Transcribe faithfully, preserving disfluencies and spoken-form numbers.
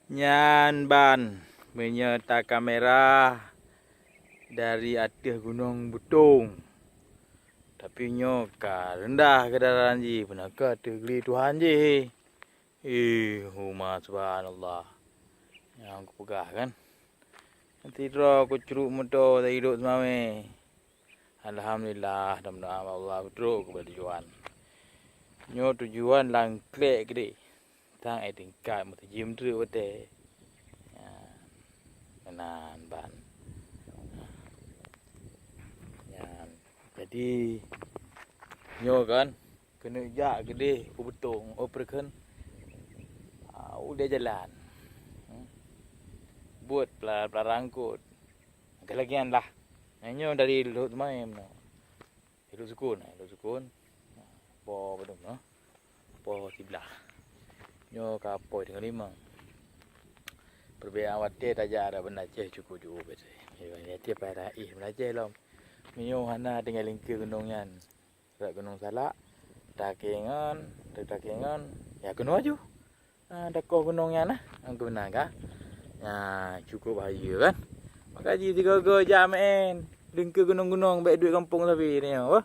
Nyan ban meunyoe ta kamera dari ateueh Gunong Butong. Tapi nyoe ka reundah keudaran jih, beuna ka ateueh gli Tuhan jih. Ih, huma subhanallah. Nyang kupeugah kan. Sidroe kucruk moto dari Lhokseumawe. Alhamdulillah, mudah-mudahan Allah trok keu tujuan. Nyoe tujuan langklék keudeh. Sang éh tingkat meuseujeuem treuk watée. Ya. Meunan ban. Nyan. Jadi nyoe kan keuneuk jak keudeh u Butong, u Peureukeuen. Ah, udeb jalan. Hmm. Buet pela-, pelarang kot. Lagée-lagée nyan lah. Nyoe dari Lhokseumawe meunoe. Lhoksukon, Lhoksukon. Po padum noh. Po siblah. Nyoe ka po teungoh limong. Perbedaan watée tajak rot Banda Aceh cukup jauh biasa. Nyoe watée payah éh Banda Aceh lom. Meunyoe hana tinggai lingkeue gunong nyan. Rot Gunong Salak, takengon, takengon, ya keunoe aju. Ah, dakoh gunong nyan nah, ngon keubeunang ka. Nah, cukup bahagia kan? Maka jih sigoe-goe jak meu'en. Lingkeue gunong-gunong bék duek gampông sabe nyoe, wah.